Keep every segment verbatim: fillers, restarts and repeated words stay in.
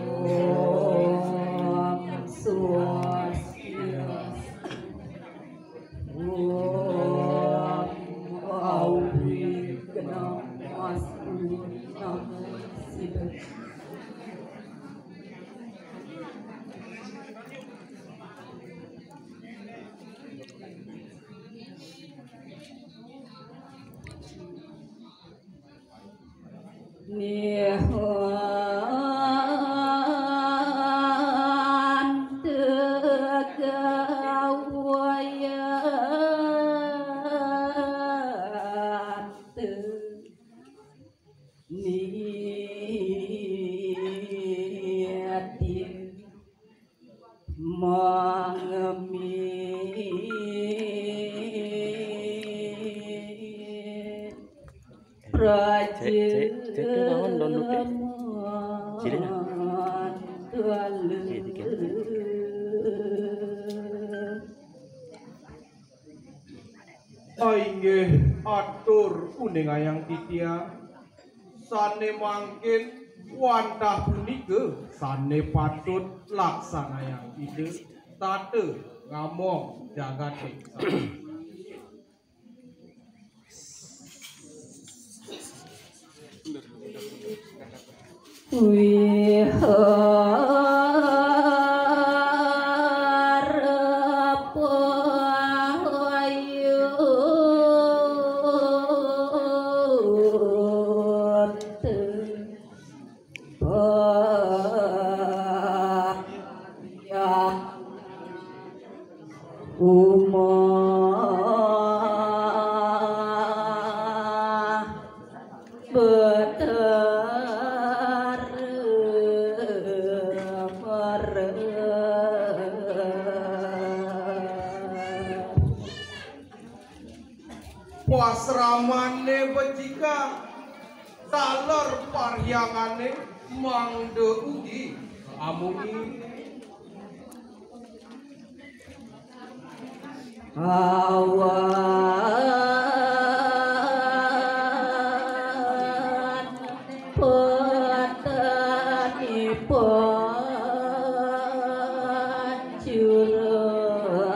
Om Swastiastu. Om Awighnamastu Namo Siddham. Mangemi. Cek, cek, cek, cek, bangun, download deh. Sini, nah. Iya, tiga. Oh, inggih, atur uningayang titiang. Sane mangkin wantah punika sane patut laksanayang Ida, tata ngamong jagate. Wihara payunate. Baya Uma Betara Mara. Pasramane becika, taler parhyangane mangda ugi amungi. Awan patanipun juran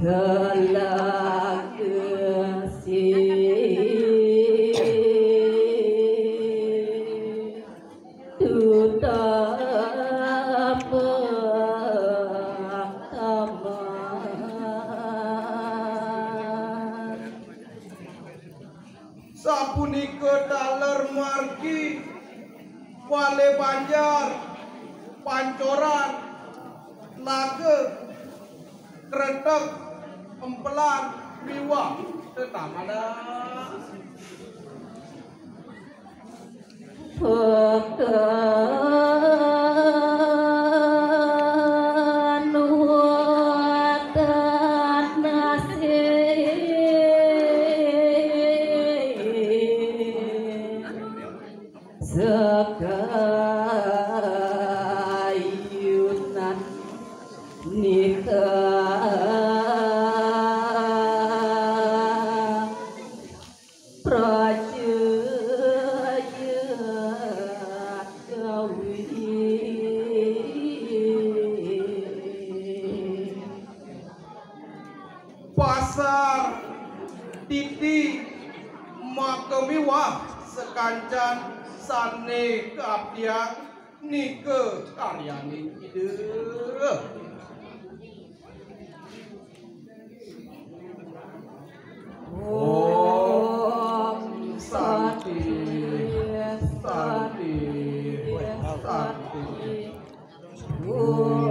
Telaga sing tutambah taman. Sapunika taler margi Pale Banjar, Pancoran, Telaga, Kretek, Empelan, miwah Tetamanan. Pekan wonten asih. Sekayunan nika prajaya gawi. Pasar titi maka miwah sakancan sane kaabdiang nika karyaning Ida. Om Santi, Santi, Santi. Om